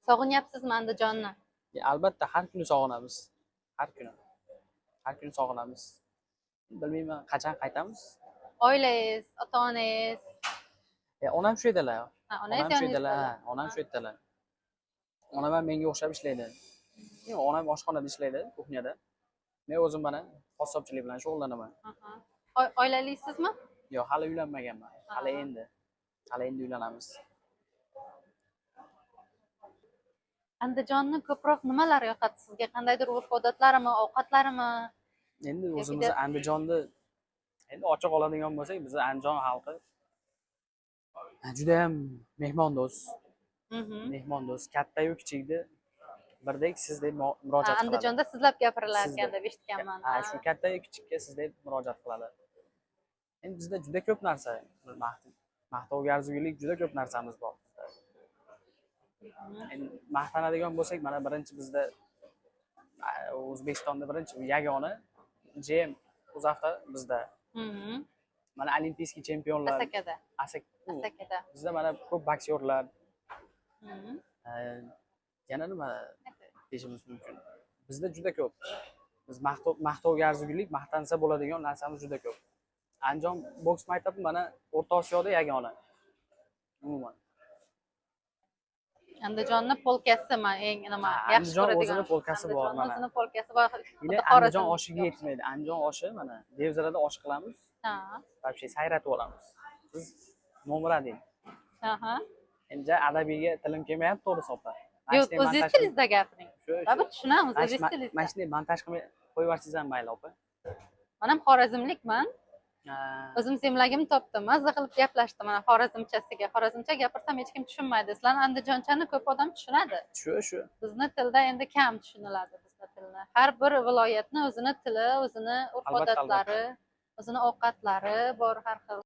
Sog'inyapsizmi Andijonni? Albatta, har kuni sog'inamiz. Har kuni. Har kuni sog'inamiz. Bilmayman, qachon qaytamiz. Oilangiz, ota-onangiz? Onam shu yerdalar. Ha, onangiz Onam shu yerdalar. yoningizdalar. Ha, onam shu yerdalar. Onam ham menga o'xshab ishlaydi. Yo'q, onam oshxonada ishlaydi, кухня da. Men o'zim mana qassobchilik bilan shug'ullanaman. Aha. Oilalisizmi? Yo'q, hali uylanmaganman. Hali Ha. endi. Hali endi uylanamiz. Andijonni ko'proq nimalar yoqadi sizga? Qandaydir urf-odatlarimi, ovqatlarimi? Endi Yoki o'zimiz Andijonni endi ochiq oladigan bo'lsak, biz Andijon xalqi juda ham mehmondo'st. Mehmondo'st, katta-yu kichikni birdek siz deb murojaat qiladi. Andijonda sizlab gapirilar Siz ekan deb. deb eshitganman. Ha, shu katta-yu kichikka siz deb murojaat qiladi. Endi bizda juda ko'p narsa, maqtovga arzigulik juda ko'p narsamiz bor. Endi maqtanadigan bo'lsak, mana birinchi bizda, O'zbekistonda birinchi yagona GM UzAvto bizda. Mana олимпийский chempionlar. Asakada. Asakada. Bizda mana ko'p boksyorlar, yana nima deyishimiz mumkin? Bizda juda ko'p. Biz maqtovga arzigulik, maqtansa bo'ladigan narsamiz juda ko'p. Andijon boks maktabi mana O'rta Osiyoda yagona. Umuman. Andijonni polkasi man eng nima Ha, yaxshi Andijon ko'radigan. o'zini polkasi bor Andijonni mana. o'zini polkasi bor. Yine Xuddi Andijon Xorazm oshiga yetmaydi. Andijon oshi mana Devzirada osh qilamiz. Вообще sayratib olamiz. Biz nomer 1. Endi adabiyga tilim kelmayapti, to'g'risi opa. Mana Yo'q, shunday o'zingiz montaj tilingizda gapiring. Shu. Baribir tushunamiz Mana o'zingiz tilingizda. Mana shunday montaj qilmay qo'yib yuborsangiz ham mayli opa. Man ham xorazmlikman. Ha. O'zim zemlagimni topdim. Mazza qilib gaplashdim mana xorazmchasiga. Xorazmcha gapirsam hech kim tushunmaydi. Sizlarni andijonchani ko'p odam tushunadi. Shu, shu. Bizni tilda endi kam tushuniladi bizni tilni. Har bir viloyatni o'zini tili, o'zini urf-odatlari, o'zini ovqatlari bor har xil.